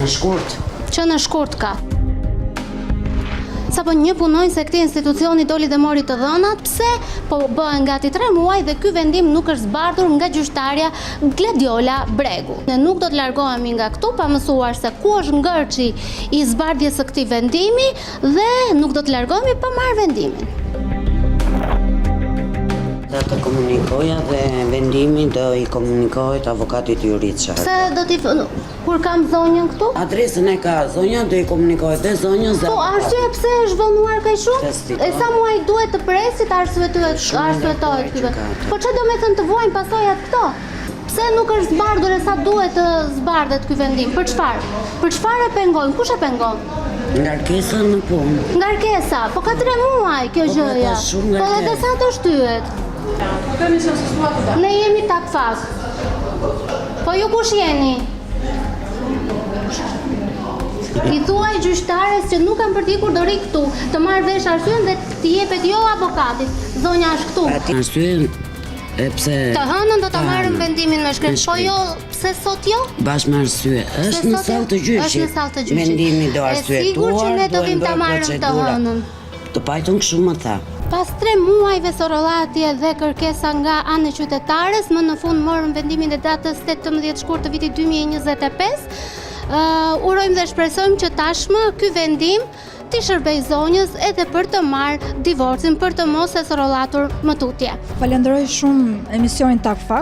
Në shkurt. Që në shkurt ka. Sapo një punonjës e këtij institucioni doli dhe mori të dhënat, pse po bëhen gati 3 muaj dhe ky vendim nuk është zbardhur nga gjyqtarja Gladiola Bregu. Ne nuk do të largohemi nga këtu pa mësuar se ku është ngërçi i zbardhjes së këtij vendimi dhe nuk do të largohemi pa marrë vendimin. Do të komunikoja dhe vendimi do i komunikohet avokatit Jurit Sharka. Pse do t'i kur kam zonjën këtu? Adresën e ka zonja, do i komunikohet dhe zonjës dhe Po, arsye pse është vonuar kaq shumë? E sa muaj duhet të presit arsyetohet arsyetohet ky vendim? Po ç'do do me thënë të vuajnë pasojat këto? Pse nuk është zbardhur e sa duhet të zbardhet ky vendim? Për çfarë? Për çfarë e pengojnë? Kush e pengon? Ngarkesa në punë. Ngarkesa, po ka 3 muaj kjo Po, pra, gjëja. ka shumë Po edhe ngarkesë. sa do shtyhet? Ne jemi tak fak. Po ju kush jeni? I thuaj gjyqtares që nuk kam për t'ikur do rri këtu, të marr vesh arsyen dhe t'i jepet jo avokatit. Zonja është këtu. Arsyen e pse Të hënën do ta Të marrim hënën. vendimin me shkrim, Me po shkrim. jo, pse sot jo? Bashkë me arsye. Është në sot jo? sallë të gjyqit. Është në sallë të gjyqit. Mendimi do E sigurt që arsyetuar, ne do duhen vim ta bërë marrim të procedura. hënën. Të pajtën kështu më tha. Pas 3 muajve sorollatje dhe kërkesa nga anë e qytetares, më në fund morëm vendimin e datës 18 shkurt të vitit 2025. Uh, urojmë dhe shpresojmë që tashmë ky vendim t'i shërbej zonjës edhe për të marrë divorcin, për të mos e sorollatur më tutje. Falenderoj shumë emisionin Tak Fak.